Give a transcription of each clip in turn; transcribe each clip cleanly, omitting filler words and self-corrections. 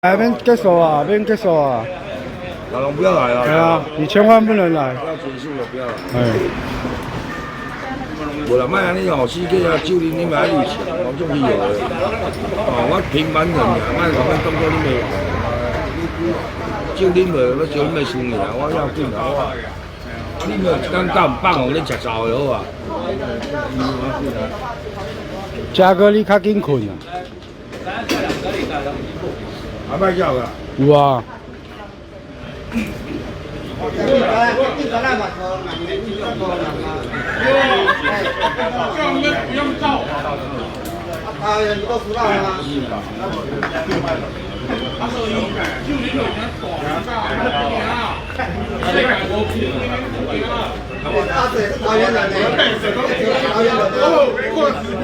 來，免結束啊，免結束啊！老龍不要來了。對啊，你千萬不能來。要結束了，不要來。哎。無啦，莫按呢哦，司機啊，酒啉你嘛愛有錢，我足厲害的。哦，我平凡人爾，莫共阮當做恁的。酒啉落，欲招恁的生意啊，我要緊啊，我。你若一工到毋放予恁食走就好啊。嘉哥，你較緊睏啊？還歹叫噶？有啊。不用照。哎呀，你都知道啊。阿水是桃園人呢，桃園人。哦，沒看直播。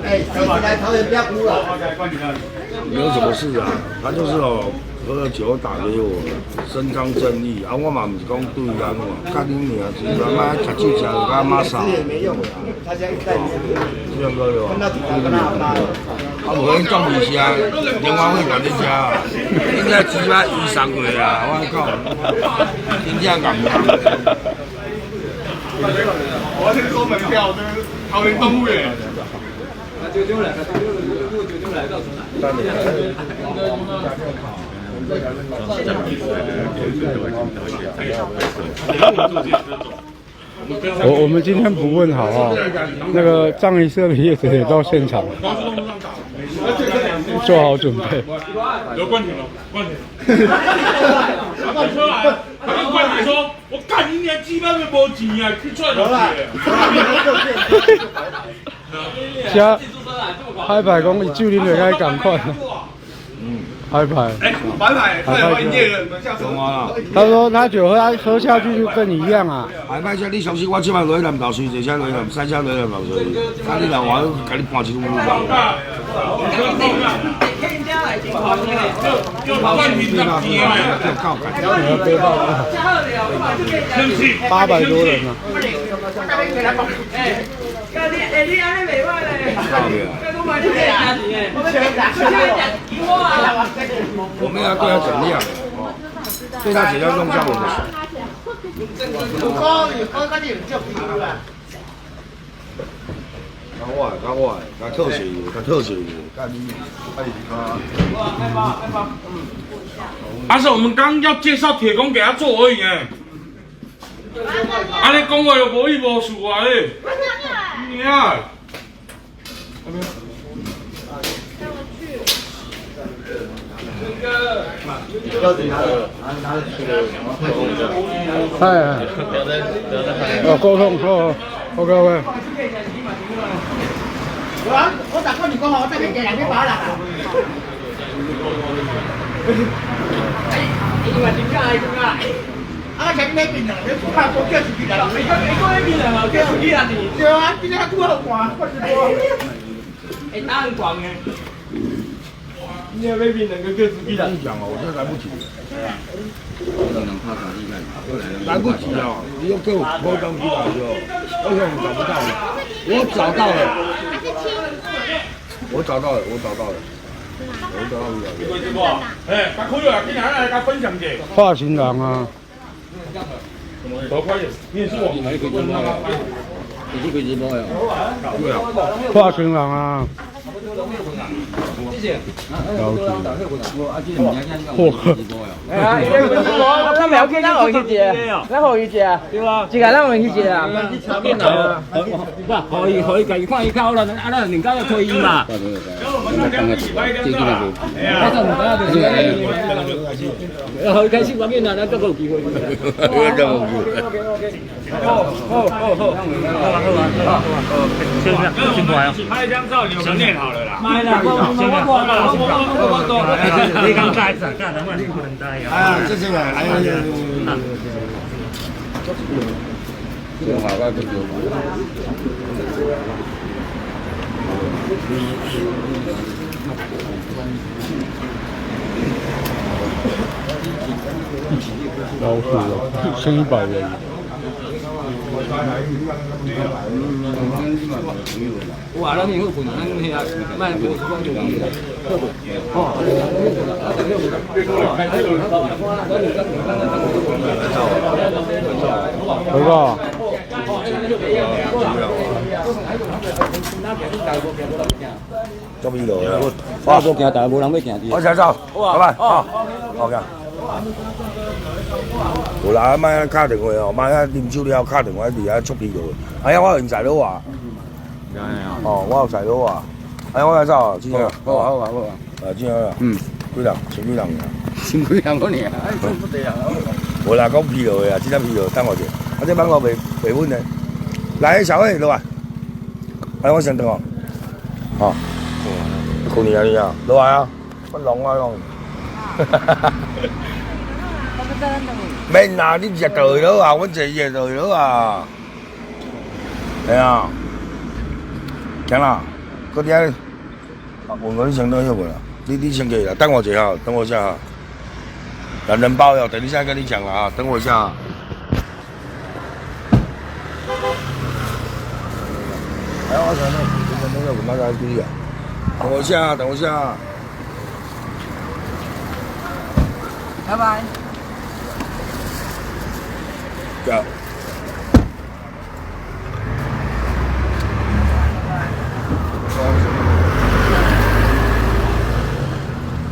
哎，下次來桃園不要哭了。沒有什麼事啊，他就是哦，喝了酒打給我，伸張正義啊，我嘛毋是講對啊，幹你娘，是阿媽食酒食到阿媽傻。這樣哥有。啊，無恁講伊聲，電話會共你聽，恁這雞巴魚送過啊，我講，真正共。我要先收門票，這個桃園動物園。我們今天不問好啊，那個葬儀社的業者也到現場，做好準備。劉冠廷了，冠廷。他出來，他跟冠廷說：“我幹你娘雞巴都無錢啊，去出來就這海派講伊酒啉落該仝款。海派。哎，白牌，太歡迎了，你們下車。他說他酒喝下去就跟你一樣啊。海派車，你相信我這擺落去南投水，坐車落去南，賽車落去南投水，啊，你若我共你搬一路路。800多人啊！我們要對他怎樣？對他怎樣弄下我們。較我的，較我的，較特寫，較特寫。阿是我們剛要介紹鐵工給他做而已哎。啊，你講話又無意無數啊你。你啊。哎，哦，溝通，好，OK OK。我大哥，你講我這邊給兩邊包啦。啊，前面邊啊，你出來多叫一句啦。你講那邊啊，叫一句啦。對啊，今天拄好寒，我直播。會打很廣的。你那邊兩個叫一句啦。你講哦，我真來不及。來不及哦，你又給我拖東西來喲，而且我找不到了，我找到了，我找到了，我找到了，我找到了。哎，他可以啊，今天來來分享一下。化情人啊。多快點，你也是網紅，你是可以直播呀？對啊。化情人啊。嚯！咱袂要緊，咱予伊去食，咱予伊食，對啊，一個咱予伊去食啊。不，予伊予伊家己看伊較好啦，啊，咱人家要推伊嘛。我就唔知啊，就是予伊開始玩緊啦，咱閣有機會。好，好，好，好，好啊，好啊，好啊，先先過來哦。拍一張照，你們念好了啦。買啦，我我我我我我你講介紹，介紹我你不能知啊。啊，謝謝啦，哎呀呀。老鼠哦，1100元。有啊，咱好困，咱遐莫无讲就好困。哦，好个。足疲劳的。我无行，但无人欲行。我先走，拜拜，好，好嘅。有啦，莫遐敲电话哦，莫遐啉酒了敲电话伫遐足疲劳的。哎呀，我有载落啊。哦，我有载落啊。哎，我来走，真正。好啊，好啊，好啊。啊，真啊。嗯。几人？千几人尔。千几人嗰尔，哎，不对啊。无啦，讲疲劳的啊，真正疲劳，等我者。啊，这网络袂袂稳的。来，小慧落来。哎，我先转哦。好。困去啊你啊，落来啊，我聋啊讲。哈哈。免啦，你食倒去落啊，阮坐伊会倒去落啊。系啊。行啦，搁伫遐，文哥你先倒休困啦，你先过啦，等我一下，等我一下。懒人包哟，等一下跟你讲了啊，等我一下。哎，我想那，你先等下，我马上注意啊。等我一下，等我一下。拜拜。走。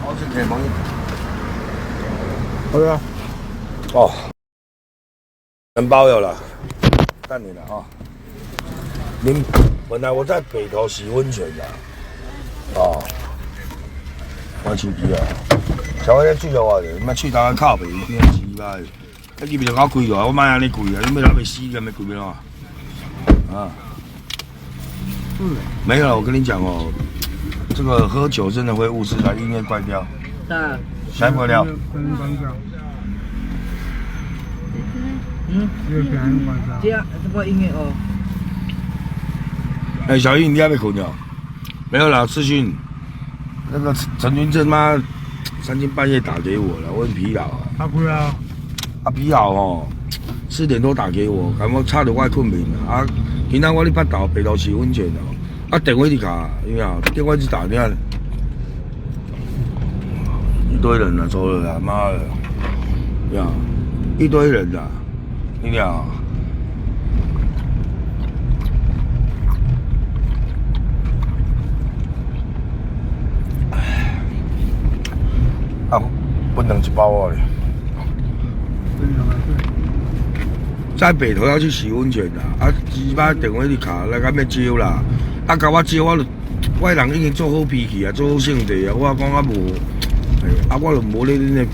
我先开门。好啊。哦，人包有了，等你了啊。您本来我在北投洗温泉的，哦，玩手机啊，小伟咧注意我咧，莫喙头咧靠袂，变鸡巴的，你入去就搞开落，我莫按呢开啊，你欲来袂死，敢欲开欲怎？啊？没有了，我跟你讲哦，这个喝酒真的会误事的，音乐关掉。谁关掉？嗯。这这个音乐哦。哎，小英，你还没困觉？没有啦，视讯。那个陈君正妈三更半夜打给我了，我很疲劳啊。他困啊？啊，疲劳哦，4点多打给我，感觉差点我困眠了啊。今仔我咧北投北投洗温泉哦，啊电话一直卡，因为啊电话一直打，你看一堆人啊，走了啦，妈的，呀，一堆人啊，你讲。啊，不能一包哦咧。在北投要去洗温泉啦，啊，鸡巴电话一卡，来甲欲招啦，啊，共我招，我就我人已经做好脾气啊，做好性地啊，我讲啊无，啊，我就无咧恁的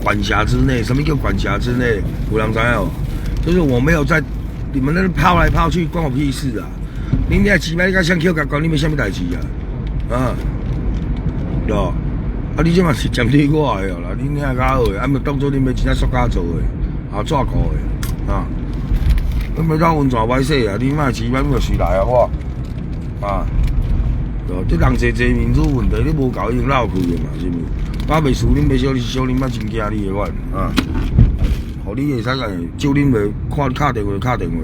管辖之内，什么叫管辖之内？有人知影无？就是我没有在你们那抛来抛去，关我屁事啊！你遐鸡巴你甲谁捡共管你欲啥物代志啊？啊，对。啊！你这嘛是针对我的啦，你遐较好的，啊，毋当作恁欲真正塑胶做的，啊，纸糊的，啊，你欲到温泉歹势啊！你莫鸡巴，你就随来啊！我，啊，对，这人济济民主问题，你无够已经闹开了嘛，是毋是？我袂输恁，欲小小恁，我真惊你的款，啊，予你会使共招恁袂看敲电话敲电话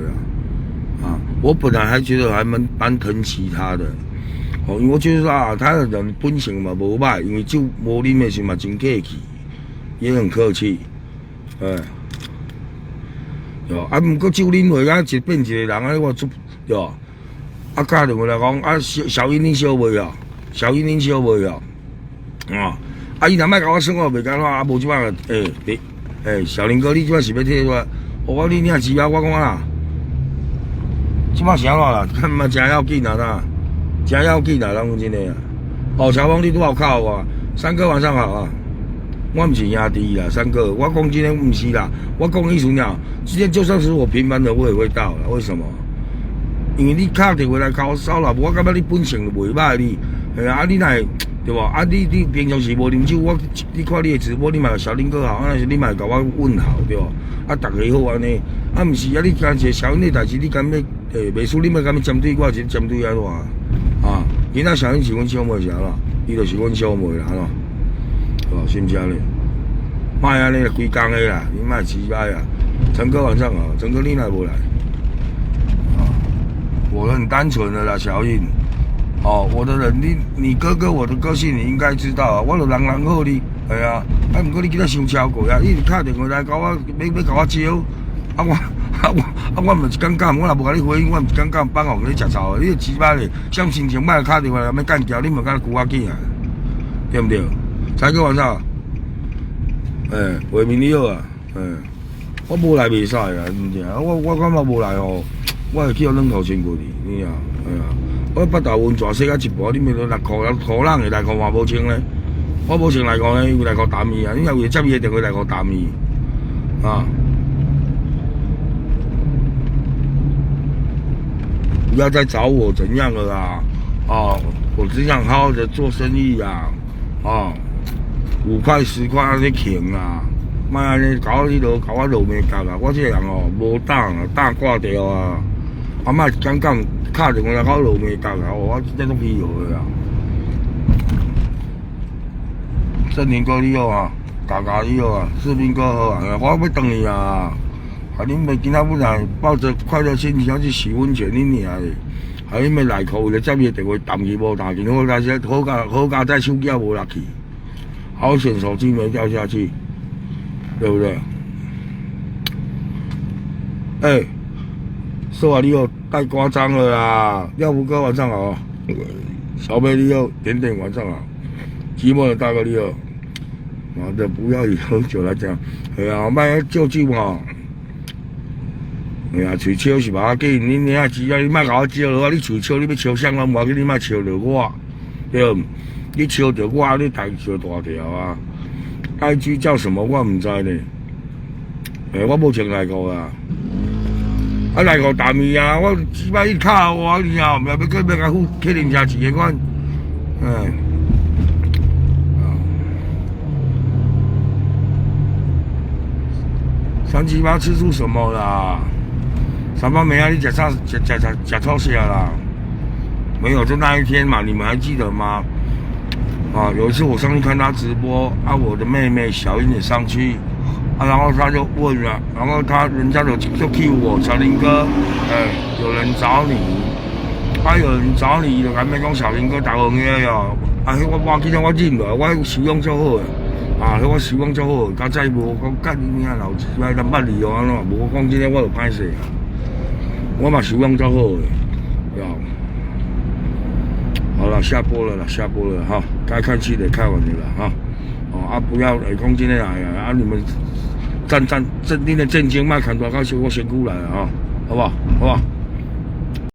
啊，啊，我本来还觉得还蛮疼惜他的。哦，因为我觉得啊，他的人本性嘛无歹，因为酒无啉的时嘛真客气，也很客气，哎，对吧？啊，毋过酒啉落，啊，一变一个人啊，我足对吧？啊，敲电话来讲，啊，小小英恁烧袂哦？小英恁烧袂哦？啊，啊，伊若莫共我耍，我袂甘怎啊，无这摆，欸，欸，小林哥，你这摆是欲替我？我你领钱啊，我讲啊，这摆是按怎啦？嘛真要紧啊，啦。真要紧啊，拢真的啊！哦，乔峰，你拄好靠我，三哥晚上好啊！我毋是兄弟啦，三哥，我讲真的毋是啦，我讲意思尔，今天就算是我平凡的，我也会到啦。为什么？因为你敲电话来敲我骚扰，我感觉你本性就袂歹，你，嘿啊，你若会对无？啊，你平常时无啉酒，我你看你的直播，你嘛小林哥好，啊，你嘛会共我问候对无？啊，逐家好按呢，啊，毋是啊，你干一个小英的代志，你敢欲欸，袂输你欲敢欲针对我，是针对按怎？啊，囡仔小英是阮小妹是按怎？伊就是阮小妹啦，按怎？哦，是毋是按呢？莫按呢啦，规工的啦，你莫鸡掰啊！陈哥晚上好，陈哥你若无来？我很單純的啦，小印。哦，我的人，你哥哥我的個性你應該知道啊，我就人人好你，係啊，啊毋過你今仔傷超過啊，你敲電話來共我，欲共我招，啊我嘛是感覺，我若無共你回應，我毋是感覺放予你食臭的，你雞巴咧，啥心情莫敲電話來欲幹譙，你嘛敢龜仔囝啊，對毋對？才哥晚上，欸，偉明你好啊，欸，我無來袂使啊，真正，我感覺無來吼，我會去予軟塗身過去，你啊，哎呀。我腹頭溫泉洗到一半，你咪內褲褲籠的內褲嘛無穿咧，我無穿內褲咧，因為內褲澹伊啊，你若為接伊的電話內褲澹伊，啊！不要再找我怎樣了啦，啊！我只想好好的做生意啊，啊！5塊10塊按呢窮啊，莫按呢搞我彼落，搞我落面角啊！我這個人哦，無膽啊，膽掛掉啊，啊莫講講。敲電話來搞落面角啊！我真正攏疲勞的啊！振林哥你好啊，大家你好啊，士兵哥好啊！我欲轉去啊！啊，恁袂今仔本來抱著快樂心情要去洗溫泉，恁娘的！啊，恁欲內褲為了接伊的電話，淡去無彈去，好佳好佳好佳哉手機也無落去，好險手機沒掉下去，對不對？欸，說話你好。太誇張了啦！廖福哥晚上好，小貝你好，點點晚上好，寂寞的大哥你好，媽的不要以喝酒來講，哎呀，莫借酒嘛，哎呀，喙笑是無要緊，你領錢啊，你莫共我招啊，你喙笑你欲笑啥攏無要緊，你莫笑著我，對毋？你笑著我，你代志就大條啊！IG 叫什麼我毋知呢，欸，我無穿內褲啦。啊，內褲澹伊啊！我雞巴一敲我，你啊，毋欲閣欲共付客人車錢的款，哎，378吃出什麼啦？三八妹啊，你食啥？食食食食錯啥啦？沒有，就那一天嘛，你們還記得嗎？啊，有一次我上去看他直播，啊，我的妹妹小英也上去。啊，然後他就問了，然後他人家就 cue 我，小林哥，欸，有人找你，啊，有人找你，就咁樣講小林哥打紅約喲，啊，彼我我記得我忍落，我修養足好的，啊，彼我修養足好，加再無講幹你娘老雞掰，咱捌你哦按怎，無我講真的我就歹勢啊，我嘛修養足好的，對吧？好了，下播了啦，下播了哈，該看戲的看完了啦哈，哦啊，不要講真的來啊，啊你們。戰戰這恁的戰爭莫牽大到小我身軀來啊，好不好？好不好？